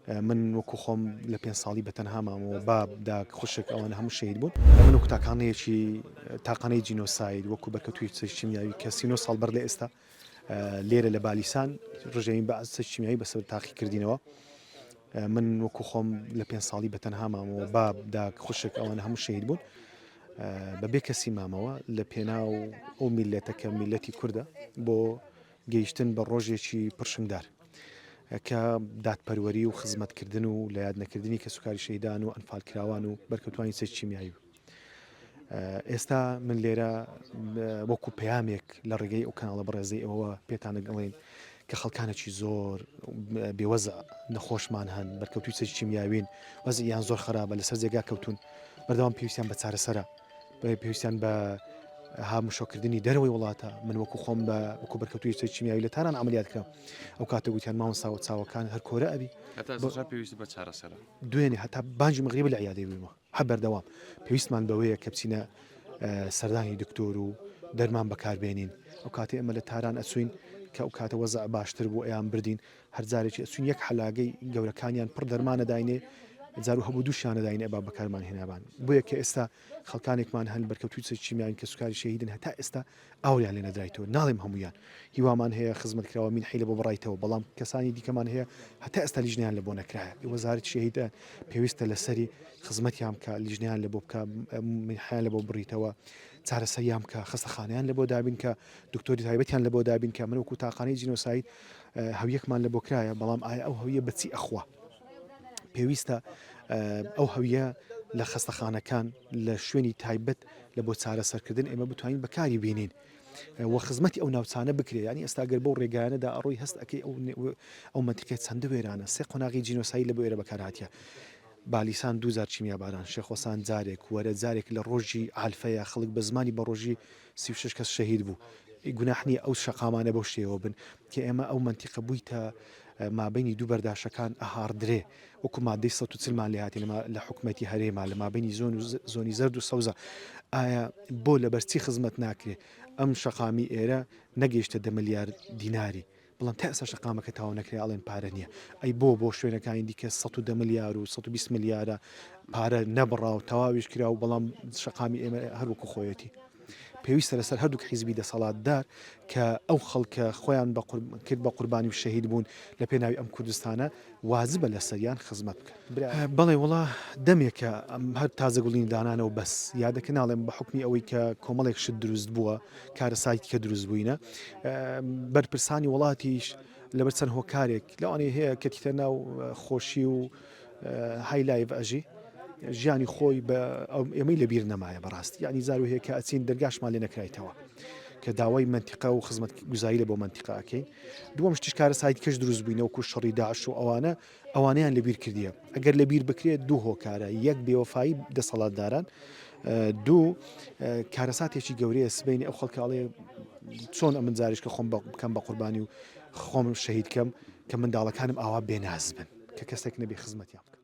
من وەکو خۆم لە پێنج ساڵی بە تەنها مامەوە، باب، داک، خوشک ئەوانە هەموو شەهید بوون. من وەکو تاکانەیەکی تاقانەی جینۆساید، وەکو بەرکەوتووی چەکی کیمیاوی کە 39 ساڵ بەر لە ئێستا لێرە لە بالیسان ڕژێمی بەعس چەکی کیمیاوی بەسەر تاقی کردینەوە. من وەکو خۆم لە پێنج ساڵی بە تەنها مامەوە، باب، داک، خوشک ئەوانە هەموو شەهید بوون. بە بێ کەسی مامەوە لە پێناو ئەو میللەتە کە میللەتی کوردە بۆ گەیشتن بە ڕۆژێکی پرشنگدار کە دادپەروەری و خزمەتکردن و لە یاد نەکردنی کەسوکاری شەهیدان و ئەنفالکراوان و بەرکەوتوانی چەکی کیمیایی بوو. ئێستا من لێرە وەکو پەیامێک لە ڕێگەی ئەو کەناڵە بەڕێزەی ئەوە پێتانە دەڵێین کە خەڵکانێکی زۆر بێوەزع نەخۆشمان هەن بەرکەوتوی چەکی کیمیاوین وەزعیان زۆر خراپە لەسەر جێگا کەوتون بەردەوام پێویستیان بە چارەسەرە پێویستیان بە هاموشۆکردنی دەرەوەی وڵاتە من وەکو خۆم بە وەکو بەرکەوتوی چەکی کیمیاوی لە تاران عملیات کرام ئەو کاتە گوتیان مامۆستا و چاوەکان هەر کۆرە ئەبی هەتا ئێستا پێویستی بە چارەسەرە دوێنێ هەتا بانگی مەغریب لە عیادەی بوویمەوە هەر بەردەوام پێویستمان بەوەیە کە بچینە سەردانی دکتۆر و دەرمان بەکاربێنین ئەو کاتێ ئێمە لە تاران ئەچوین کە ئەو کاتە وەزع باشتر بوو ئەیان بردین هەر جارێکی ئەچوین یەک حەلاگەی گەورەکانیان پڕ دەرمانە داینێ جار و هەبوو دووشیانە داینێ ئەبا بەکارمان هێنابان بۆیە کە ئێستا خەڵکانێکمان هەن بەرکەوتوی چەکی کیمیاوین کەسوکاری شەهیدن هەتا ئێستا ئاوریان لێ نەدرایتەوە ناڵێم هەموویان هیوامان هەیە خزمەت کراوە مینحەی لە بۆ بڕایتەوە بەڵام کەسانی دیکەمان هەیە هەتا ئێستا لیژنەیان لە بۆ نەکرایە وەزارەتی شەهیدان پێویستە لەسەری خزمەتیان بکە لیژنەیان لە بۆ بکە مینحەیان لە بۆ بڕیتەوە چارەسەریان بکە خەستەخانەیان لە بۆ دابین کە دکتۆری تایبەتیان لە بۆ دابین کە من وەکو تاقانەی جینۆساید هەویەکمان لە بۆ کرایە بەڵام ئایا ئەو هەویە بەچی ئەخوا پێویستە ئەو هەویە لە خەستەخانەکان لە شوێنی تایبەت لە بۆ چارەسەرکردن ئێمە بتوانین بەکاری بینین و خزمەتی ئەو ناوچانە بکرێ ینی ئێستا گەر بەو ڕێگایانەدا ئەڕۆی هەست ئەەکەی ئەو ئەو مەنتیقەیە چەندە وێرانە سێ قۆناغی جینۆسایی لە بۆ ئێرە بەکار هاتیە بالیسان دووجار کیمیاباران شێخۆسان جارێک وەرە جارێک لە ڕۆژی ئالفەیە خەڵک بە زمانی بە ڕۆژی 36 کەس شەهید بوو گوناح نییە ئەو شەقامانە بەو شێوە بن کە ئێمە ئەو مەنتیقە بوویتە مابینی دوو بەرداشەکان ئەهاڕدرێ وەکو مادەی 140 مان لێهاتی لە حکومەتی هەرێما لە مابینی زۆن و زۆنی زەرد و سەوزە ئایا بۆ لەبەرچی خزمەت ناکرێ ئەم شەقامی ئێرە نەگەیشتە دە ملیار دیناری بەڵام تا ئێستا شەقامەکە تەواو نەکرێ ئەڵێن پارە نییە ئەی بۆ بۆ شوێنەکانی دیکە 110 ملیار و 120 ملیارە پارە نەبڕا و تەواویش کرا و بەڵام شەقامی ئێمە هەر وەکو خۆیەتی پێویستە لەسەر هەردووک حیزبی دەسەڵاتدار کە ئەو خەڵکە خۆیان کرد بە قوربانی و شەهید بوون لە پێناوی ئەم کوردستانە واجبە لەسەریان خزمەت بکەن. بەڵێ وەڵا دەمێکە هەر تازە گوڵینی دانانە و بەس یادەکە ناڵێم بە حوکمی ئەوەی کە کۆمەڵێک شت دروست بووە کارەساتی کە دروست بووینە بەرپرسانی وڵاتیش لەبەر چەند هۆکارێک لەوانەیە هەیە کە تیتە ناو خۆشی و high life ئەژی ژیانی خۆی بە ئێمەی لەبیر نەمایە بەڕاستی یعنی زارو هەیە کە ئەچین دەرگاشمان لێ نەکرایتەوە کە داوای مەنتیقە و خزمەت گوزاری لە بۆ مەنتیقە ئەکەین دووەم شتیش کارەساتی کەش دروست بووینە وەکو شەڕی داعش و ئەوانە ئەوانەیان لەبیر کردیە ئەگەر لەبیر بکرێت دوو هۆکارە یەک بێوەفایی دەسەڵاتداران دوو کارەساتێکی گەورەیە سبینی ئەو خەڵکاڵێ چۆن ئەمن جاریش کە خۆم بکەم بە قوربانی و خۆم شەهید کەم کە منداڵەکانم ئاوا بێناز بن کە کەسێک نەبێ خزمەتیان بکە.